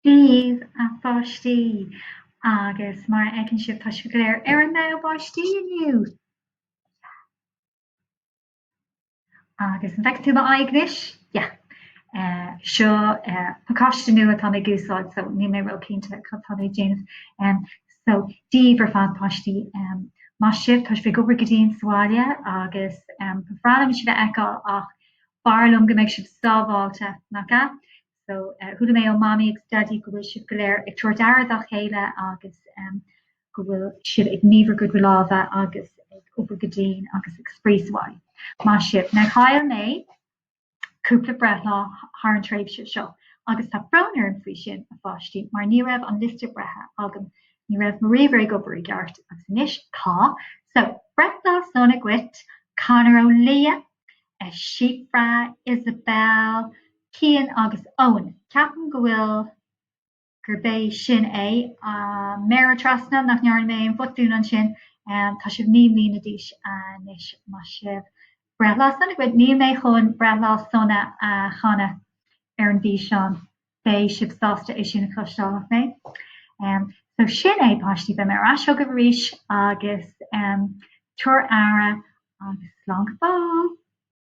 Dia daoibh, a pháistí! Agus mar a fheiceann sibh, tá sibh go léir ar an mbogha báistí inniu! Yeah! Agus an bhfeiceann tú m'aghaidh anois? Yeah! Seo pacáiste nua atá mé ag úsáid, so níl mé ró-chinnte cad tá mé ag déanamh. So, Dia daoibh ar fad, páistí. Maith sibh, tá sibh ag obair go dian sa bhaile agus ba bhreá liom sibh a fheiceáil ach b'fhearr liom go mbeidh sibh sábháilte, nach ea? So, chuala mé ó Mamaí agus Daidí go bhfuil sibh go léir ag tabhairt aire dá chéile agus go bhfuil sibh ag ní bhur gcuid lámha agus ag obair go dian agus ag spraoi sa bhaile. Maith sibh. Now chaill mé cúpla breithlá thar an tréimhse seo agus tá brón orm faoi sin, a pháistí, mar ní raibh an liosta breithe agam. Ní raibh mo ríomhaire ag obair i gceart agus anois tá. So, breithlá sona dhuit, Conor Ó Lia, Síofra, Isabel, Cian agus Eoin. Ceapaim go bhfuil, gurb é sin é. Méara trasna, nach ndearna mé aon bhotún ansin. Tá sibh 9 mbliana d'aois anois, maith sibh. Breithlá sona dhuit. Níl mé chun breithlá sona a chanadh ar an bhfíseán. Beidh sibh sásta é sin a chloisteáil, nach mbeidh? So sin é, páistí, beidh mé ar ais chugaibh arís agus tabhair aire agus slán go fóill!